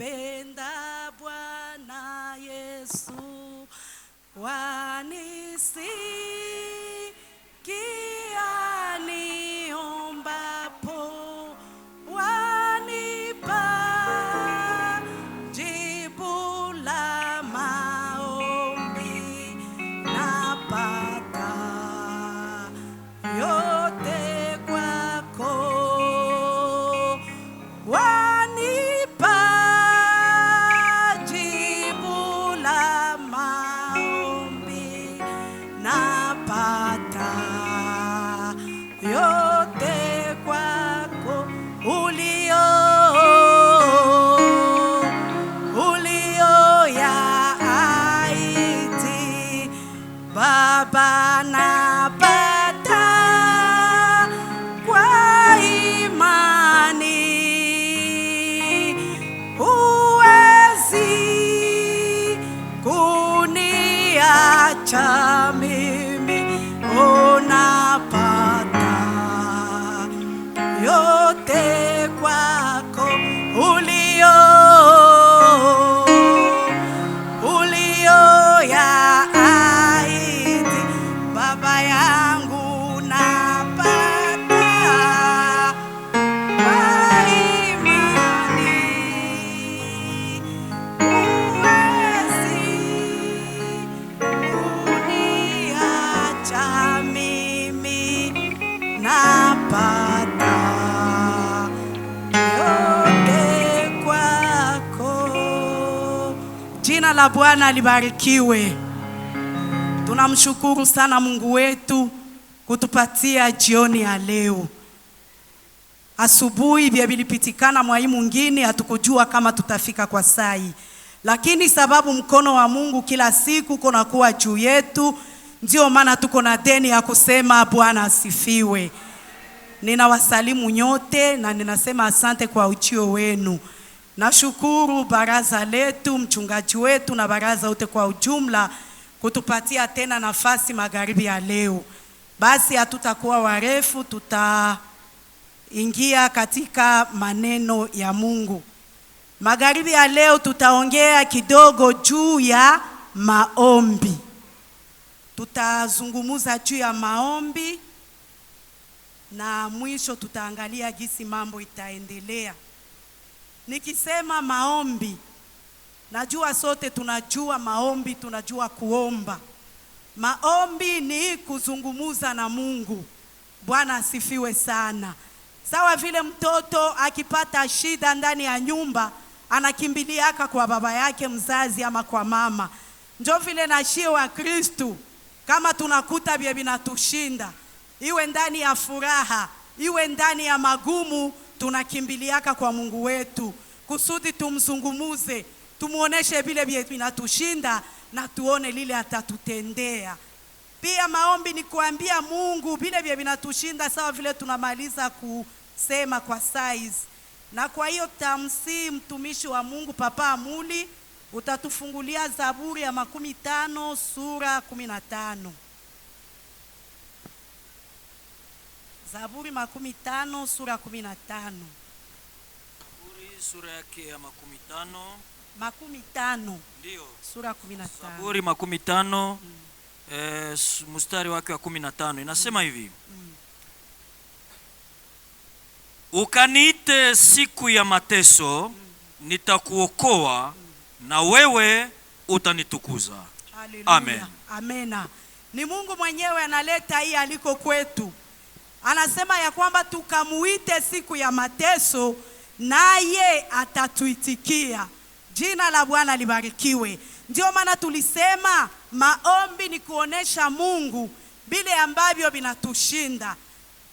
Nakupenda Bwana Yesu, wanisikia niombapo, wanipa jibu la maombi, napata yote kwako, wanipa jibu la maombi, napata yote kwako, ulio ya aiti Baba, napata kwa imani, huwezi kuniacha mimi, unapata yote kwako, ulio ya aiti Baba yangu, napata kwa imani, huwezi kuniacha mimi, napata yote kwako. Jina la Bwana libarikiwe. Tunamshukuru sana Mungu wetu kutupatia jioni ya leo. Asubuhi vya vilipitikana mwai mwingine hatukujua kama tutafika kwa sai, lakini sababu mkono wa Mungu kila siku kunakuwa juu yetu, ndio maana tuko na deni ya kusema Bwana asifiwe. Ninawasalimu nyote na ninasema asante kwa ujio wenu. Nashukuru baraza letu, mchungaji wetu na baraza wote kwa ujumla kutupatia tena nafasi magharibi ya leo. Basi hatutakuwa warefu, tutaingia katika maneno ya Mungu. Magharibi ya leo tutaongea kidogo juu ya maombi. Tutazungumuza juu ya maombi na mwisho tutaangalia jinsi mambo itaendelea. Nikisema maombi, najua sote tunajua maombi, tunajua kuomba. Maombi ni kuzungumuza na Mungu. Bwana asifiwe sana. Sawa vile mtoto akipata shida ndani ya nyumba anakimbiliaka kwa baba yake mzazi ama kwa mama. Njo vile na shie wa Kristu, kama tunakuta vye vinatushinda, iwe ndani ya furaha, iwe ndani ya magumu, tunakimbiliaka kwa Mungu wetu kusudi tumzungumuze, tumuoneshe vile vye vinatushinda na tuone lile atatutendea. Pia maombi ni kuambia Mungu vile vye vinatushinda, sawa vile tunamaliza kusema kwa size. Na kwa hiyo tamsi mtumishi wa Mungu Papa Amuli utatufungulia Zaburi ya 50 sura 15. Zaburi 50 sura 15. Zaburi sura yake ya 50. 50. Ndio. Sura 15. Zaburi 50, mstari wake wa 15 inasema hivi. Ukaniite siku ya mateso, nitakuokoa na wewe utanitukuza. Haleluya. Amen. Amena. Ni Mungu mwenyewe analeta hii aliko kwetu. Anasema ya kwamba tukamuite siku ya mateso naye atatuitikia. Jina la Bwana libarikiwe. Ndio maana tulisema maombi ni kuonesha Mungu vile ambavyo vinatushinda.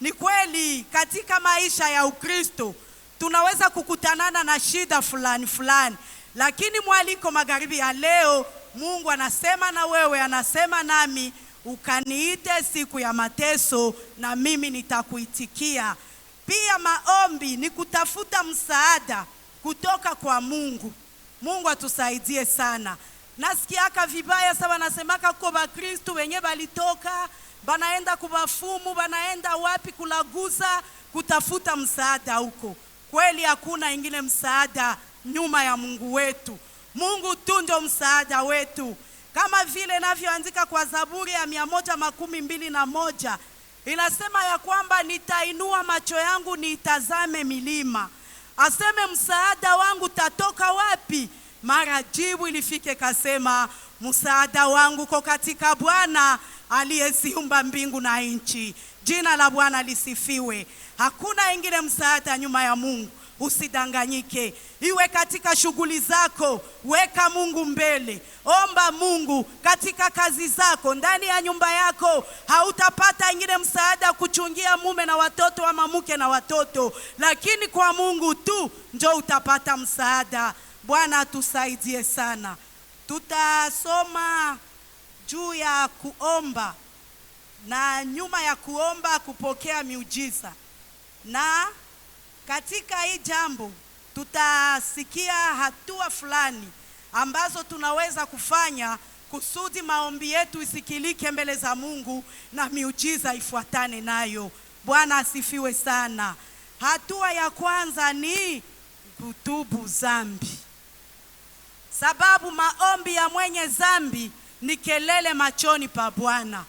Ni kweli katika maisha ya Ukristo tunaweza kukutanana na shida fulani fulani, lakini mwaliko magharibi ya leo, Mungu anasema na wewe, anasema nami, ukaniite siku ya mateso na mimi nitakuitikia. Pia maombi ni kutafuta msaada kutoka kwa Mungu. Mungu atusaidie sana. Nasikiaka vibaya sana, nasemaka kwa Bakristo wenye balitoka banaenda kubafumu, banaenda wapi kulaguza kutafuta msaada huko. Kweli hakuna ingine msaada nyuma ya Mungu wetu. Mungu tu ndio msaada wetu, kama vile navyoandika kwa Zaburi ya 121 inasema ya kwamba nitainua macho yangu niitazame milima, aseme msaada wangu tatoka wapi? Mara jibu ilifike kasema, msaada wangu uko katika Bwana aliyeziumba mbingu na nchi. Jina la Bwana lisifiwe. Hakuna ingine msaada nyuma ya Mungu. Usidanganyike, iwe katika shughuli zako, weka Mungu mbele, omba Mungu katika kazi zako, ndani ya nyumba yako. Hautapata ingine msaada kuchungia mume na watoto ama mke na watoto, lakini kwa Mungu tu njo utapata msaada. Bwana atusaidie sana. Tutasoma juu ya kuomba na nyuma ya kuomba kupokea miujiza, na katika hii jambo tutasikia hatua fulani ambazo tunaweza kufanya kusudi maombi yetu isikilike mbele za Mungu na miujiza ifuatane nayo. Bwana asifiwe sana. Hatua ya kwanza ni kutubu zambi, sababu maombi ya mwenye zambi ni kelele machoni pa Bwana.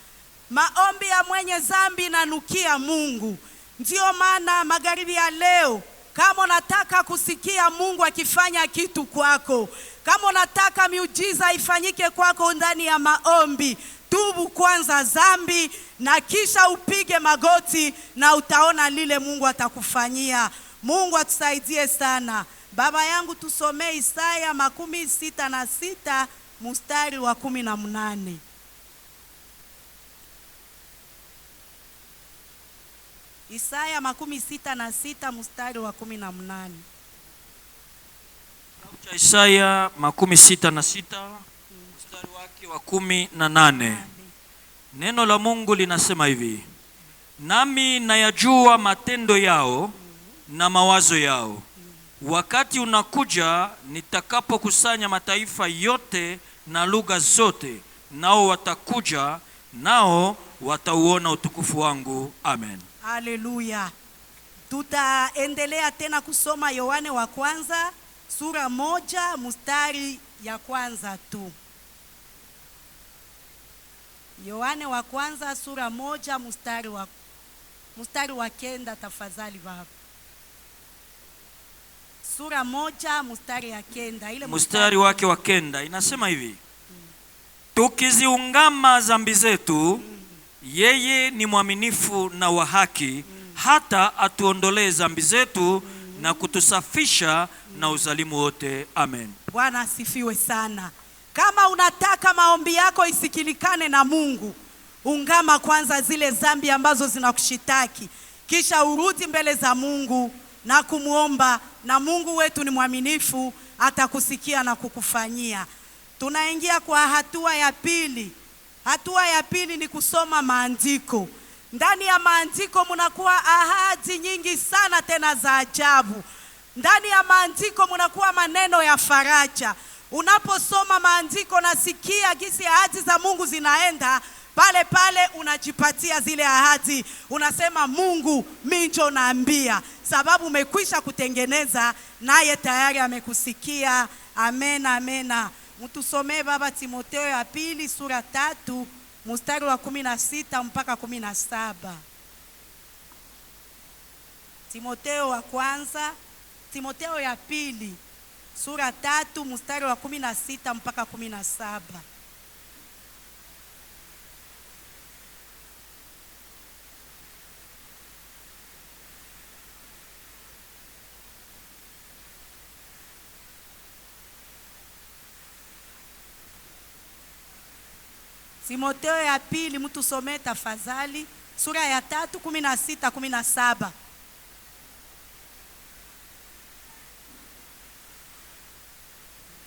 Maombi ya mwenye zambi inanukia Mungu. Ndiyo maana magharibi ya leo, kama unataka kusikia Mungu akifanya kitu kwako, kama unataka miujiza ifanyike kwako ndani ya maombi, tubu kwanza zambi na kisha upige magoti na utaona lile Mungu atakufanyia. Mungu atusaidie sana. Baba yangu, tusomee Isaya 66 mstari wa 18. Isaya 66 mstari wa 18. Kitabu cha Isaya 66 mstari wake wa 18. Neno la Mungu linasema hivi: nami nayajua matendo yao na mawazo yao. Wakati unakuja nitakapokusanya mataifa yote na lugha zote, nao watakuja, nao watauona utukufu wangu. Amen. Haleluya. Tutaendelea tena kusoma Yohane wa kwanza sura 1 mstari ya kwanza tu. Yohane wa kwanza sura 1 mstari wa 9, tafadhali baba. Sura 1 mstari ya 9, ile mstari wake wa 9 inasema hivi: tukiziungama dhambi zetu, yeye ni mwaminifu na wa haki hata atuondolee dhambi zetu na kutusafisha na uzalimu wote. Amen. Bwana asifiwe sana. Kama unataka maombi yako isikilikane na Mungu, ungama kwanza zile dhambi ambazo zinakushitaki, kisha urudi mbele za Mungu na kumuomba, na Mungu wetu ni mwaminifu, atakusikia na kukufanyia. Tunaingia kwa hatua ya pili. Hatua ya pili ni kusoma maandiko. Ndani ya maandiko mnakuwa ahadi nyingi sana tena za ajabu. Ndani ya maandiko mnakuwa maneno ya faraja. Unaposoma maandiko nasikia jinsi ahadi za Mungu zinaenda, pale pale unajipatia zile ahadi. Unasema Mungu, mimi njo naambia, sababu umekwisha kutengeneza naye tayari amekusikia. Amen, amena. Mtusomee baba Timotheo ya pili sura 3 mstari wa 16 mpaka 17. Timotheo wa kwanza, Timotheo ya pili sura 3 mstari wa 16 mpaka 17. Timotheo ya pili mtusomee tafadhali sura ya 3 16 17.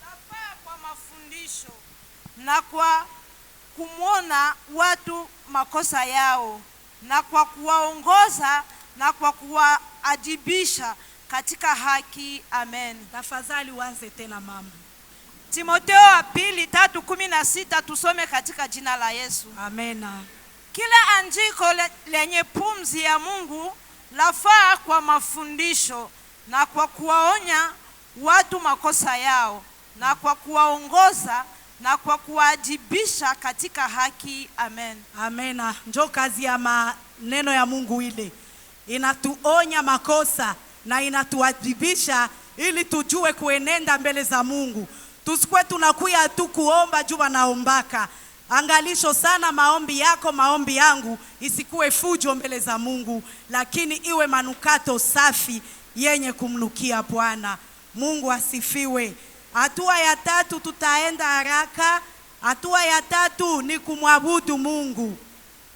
Nafaa kwa mafundisho na kwa kumwona watu makosa yao na kwa kuwaongoza na kwa kuwaadibisha katika haki. Amen. Tafadhali uanze tena mama. Timotheo wa pili 3:16 tusome katika jina la Yesu. Amena. Kila andiko lenye pumzi ya Mungu lafaa kwa mafundisho na kwa kuwaonya watu makosa yao na kwa kuwaongoza na kwa kuwaajibisha katika haki. Amen. Amena. Njo kazi ya maneno ya Mungu ile inatuonya makosa na inatuadhibisha ili tujue kuenenda mbele za Mungu. Tusikuwe tunakuya tu kuomba juu wanaombaka. Angalisho sana maombi yako, maombi yangu isikuwe fujo mbele za Mungu, lakini iwe manukato safi yenye kumnukia Bwana. Mungu asifiwe. Hatua ya tatu, tutaenda haraka. Hatua ya tatu ni kumwabudu Mungu.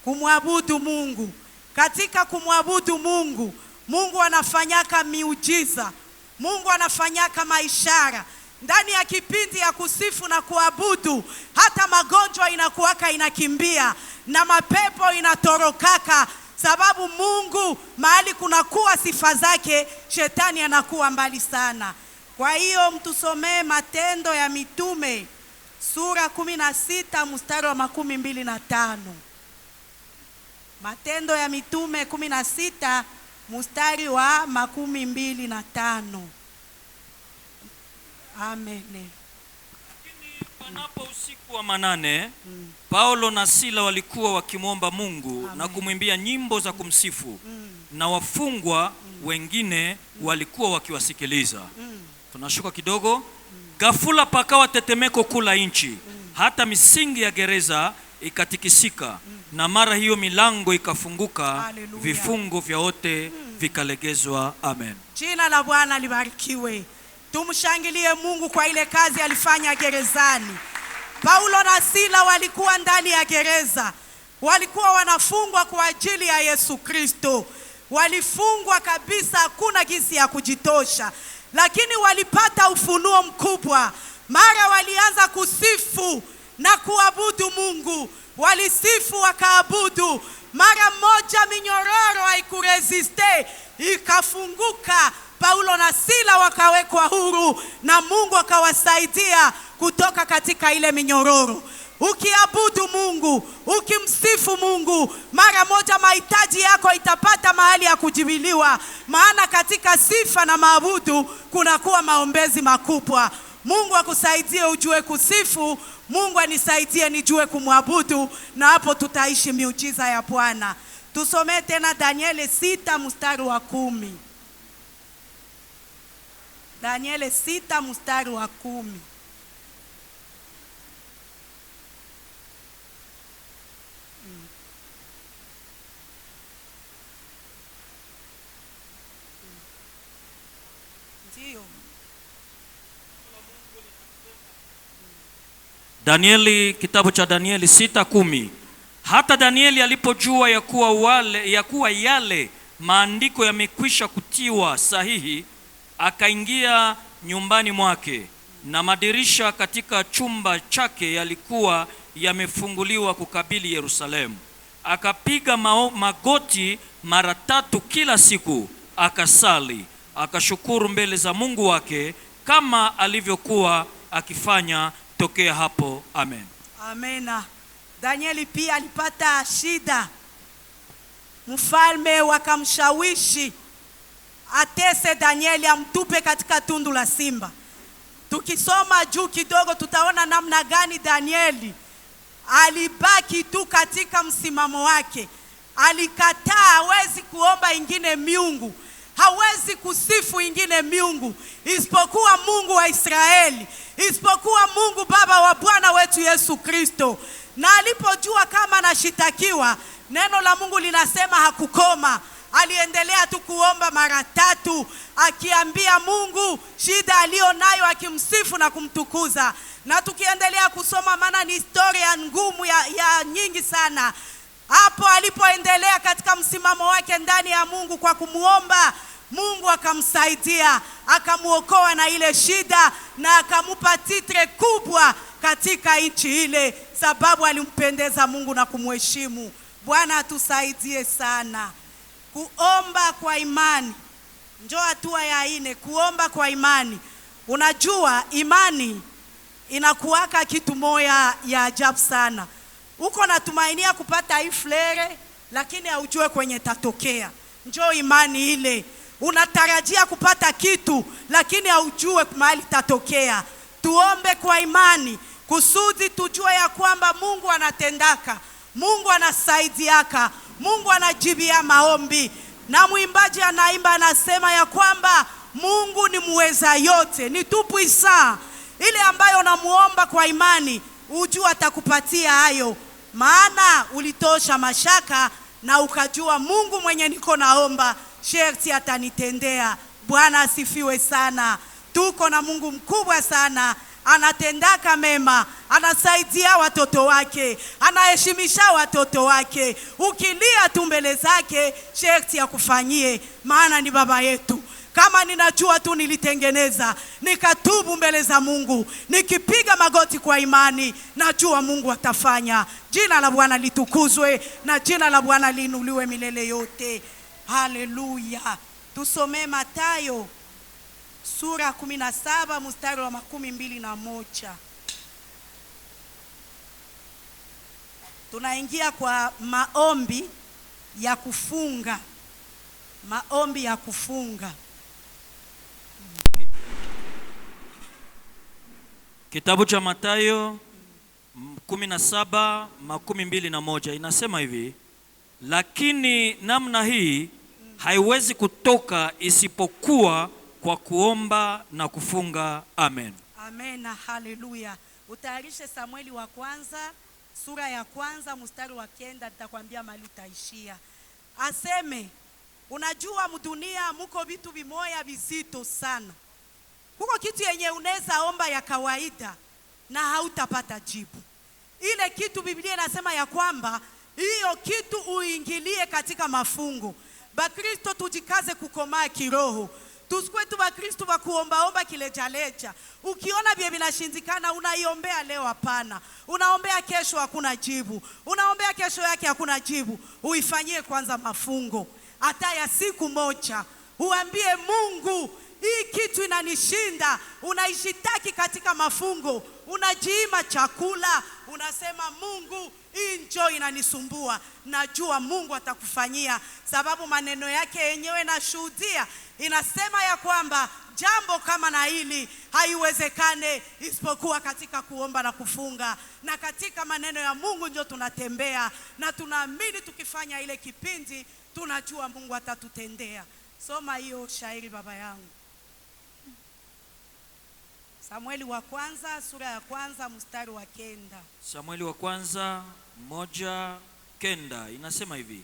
Kumwabudu Mungu. Katika kumwabudu Mungu, Mungu anafanyaka miujiza. Mungu anafanyaka maishara. Ndani ya kipindi ya kusifu na kuabudu, hata magonjwa inakuwaka inakimbia na mapepo inatorokaka, sababu Mungu mahali kunakuwa sifa zake, shetani anakuwa mbali sana. Kwa hiyo mtusomee Matendo ya Mitume sura 16 mstari wa 25. Matendo ya Mitume 16 mstari wa 25. Amen. Panapo usiku wa manane, Paulo na Sila walikuwa wakimwomba Mungu na kumwimbia nyimbo za kumsifu, na wafungwa wengine walikuwa wakiwasikiliza. Tunashuka kidogo. Ghafula pakawa tetemeko kuu la nchi, hata misingi ya gereza ikatikisika, na mara hiyo milango ikafunguka, Haleluya. vifungo vya wote vikalegezwa. Amen. Jina la Bwana libarikiwe. Tumshangilie Mungu kwa ile kazi alifanya gerezani. Paulo na Sila walikuwa ndani ya gereza, walikuwa wanafungwa kwa ajili ya Yesu Kristo. Walifungwa kabisa, hakuna jinsi ya kujitosha, lakini walipata ufunuo mkubwa. Mara walianza kusifu na kuabudu Mungu, walisifu wakaabudu. Mara moja minyororo haikuresiste, ikafunguka. Paulo na Sila wakawekwa huru na Mungu akawasaidia kutoka katika ile minyororo. Ukiabudu Mungu, ukimsifu Mungu, mara moja mahitaji yako itapata mahali ya kujibiliwa, maana katika sifa na maabudu kunakuwa maombezi makubwa. Mungu akusaidie ujue kusifu, Mungu anisaidie nijue kumwabudu, na hapo tutaishi miujiza ya Bwana. Tusomee tena Danieli 6 mstari wa 10. Danieli 6 mstari wa 10. Ndiyo. Danieli, kitabu cha Danieli 6:10. Hata Danieli alipojua ya kuwa yale maandiko yamekwisha kutiwa sahihi, akaingia nyumbani mwake, na madirisha katika chumba chake yalikuwa yamefunguliwa kukabili Yerusalemu. Akapiga magoti mara tatu kila siku, akasali, akashukuru mbele za Mungu wake kama alivyokuwa akifanya tokea hapo. Amen. Amena. Danieli pia alipata shida. Mfalme wakamshawishi atese Danieli, amtupe katika tundu la simba. Tukisoma juu kidogo tutaona namna gani Danieli alibaki tu katika msimamo wake. Alikataa, hawezi kuomba ingine miungu, hawezi kusifu ingine miungu isipokuwa Mungu wa Israeli, isipokuwa Mungu Baba wa Bwana wetu Yesu Kristo. Na alipojua kama anashitakiwa, neno la Mungu linasema hakukoma. Aliendelea tu kuomba mara tatu, akiambia Mungu shida aliyo nayo, akimsifu na kumtukuza. Na tukiendelea kusoma, maana ni historia ngumu ya nyingi sana. Hapo alipoendelea katika msimamo wake ndani ya Mungu kwa kumuomba Mungu, akamsaidia, akamuokoa na ile shida, na akamupa titre kubwa katika nchi ile, sababu alimpendeza Mungu na kumheshimu. Bwana atusaidie sana. Kuomba kwa imani njo hatua ya 4, kuomba kwa imani. Unajua imani inakuwaka kitu moya ya ajabu sana. Uko natumainia kupata hii flere, lakini haujue kwenye tatokea. Njo imani ile. Unatarajia kupata kitu lakini haujue mahali tatokea. Tuombe kwa imani kusudi tujue ya kwamba Mungu anatendaka, Mungu anasaidiaka, Mungu anajibia maombi. Na mwimbaji anaimba anasema ya kwamba Mungu ni muweza yote, ni tupuisa. Ile ambayo unamuomba kwa imani, ujue atakupatia hayo, maana ulitosha mashaka na ukajua Mungu mwenye niko naomba sherti atanitendea. Bwana asifiwe sana. Tuko na Mungu mkubwa sana, anatendaka mema, anasaidia watoto wake, anaheshimisha watoto wake. Ukilia tu mbele zake, sherti akufanyie, maana ni baba yetu. Kama ninajua tu nilitengeneza, nikatubu mbele za Mungu, nikipiga magoti kwa imani, najua Mungu atafanya. Jina la Bwana litukuzwe na jina la Bwana liinuliwe milele yote. Haleluya. Tusomee Mathayo sura 17 mstari wa 21. Tunaingia kwa maombi ya kufunga. Maombi ya kufunga. Kitabu cha Mathayo 17:21 inasema hivi: lakini namna hii haiwezi kutoka isipokuwa kwa kuomba na kufunga. Amen. Amen, haleluya. Utayarishe Samueli wa kwanza sura ya kwanza mstari wa 9, nitakwambia mahali utaishia. Aseme, unajua mdunia muko vitu vimoya vizito sana. Kuko kitu yenye unaweza omba ya kawaida na hautapata jibu. Ile kitu Biblia inasema ya kwamba hiyo kitu uingilie katika mafungo. Bakristo tujikaze kukomaa kiroho. Tusikwe tu Bakristo wa kuombaomba kilejaleja. Ukiona vile vinashindikana unaiombea leo, hapana. Unaombea kesho hakuna jibu. Unaombea kesho yake hakuna jibu. Uifanyie kwanza mafungo hata ya siku moja. Uambie Mungu, hii kitu inanishinda. Unaishitaki katika mafungo, unajiima chakula, unasema Mungu, hii njoo inanisumbua. Najua Mungu atakufanyia, sababu maneno yake yenyewe nashuhudia, inasema ya kwamba jambo kama na hili haiwezekane isipokuwa katika kuomba na kufunga. Na katika maneno ya Mungu ndio tunatembea, na tunaamini tukifanya ile kipindi tunajua Mungu atatutendea. Soma hiyo shairi baba yangu. Samueli wa kwanza sura ya kwanza mstari wa 9. Samueli wa kwanza 1:9 inasema hivi: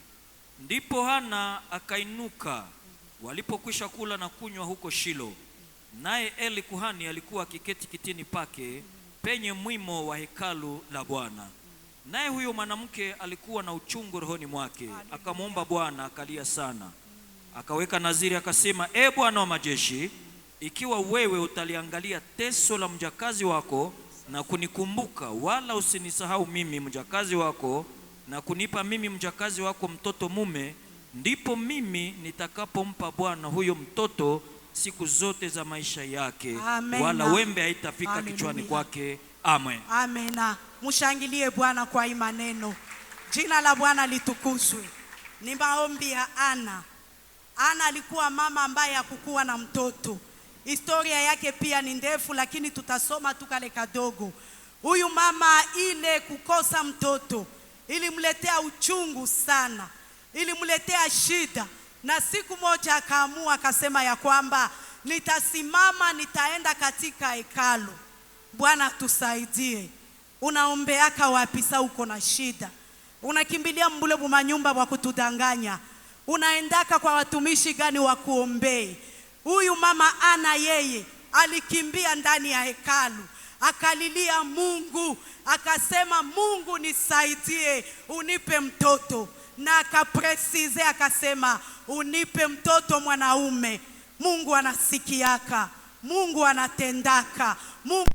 ndipo Hana akainuka walipokwisha kula na kunywa huko Shilo, naye Eli kuhani alikuwa akiketi kitini pake penye mwimo wa hekalu la Bwana. Naye huyo mwanamke alikuwa na uchungu rohoni mwake, akamwomba Bwana, akalia sana. Akaweka naziri akasema, E Bwana wa majeshi, ikiwa wewe utaliangalia teso la mjakazi wako na kunikumbuka, wala usinisahau mimi mjakazi wako, na kunipa mimi mjakazi wako mtoto mume, ndipo mimi nitakapompa Bwana huyo mtoto siku zote za maisha yake. Amen. Wala wembe haitafika Hallelujah. kichwani kwake. Amen. Amena. Mshangilie Bwana kwa hii maneno. Jina la Bwana litukuzwe. Ni maombi ya Ana. Ana alikuwa mama ambaye hakukuwa na mtoto. Historia yake pia ni ndefu, lakini tutasoma tu kale kadogo. Huyu mama ile kukosa mtoto ilimletea uchungu sana, ilimletea shida. Na siku moja akaamua akasema ya kwamba nitasimama, nitaenda katika hekalu. Bwana tusaidie. Unaombeaka wapi sa uko na shida? Unakimbilia mbule bumanyumba wa kutudanganya? Unaendaka kwa watumishi gani wa kuombee? Huyu mama Ana yeye alikimbia ndani ya hekalu, akalilia Mungu, akasema Mungu nisaidie, unipe mtoto. Na akapresize akasema unipe mtoto mwanaume. Mungu anasikiaka, Mungu anatendaka, Mungu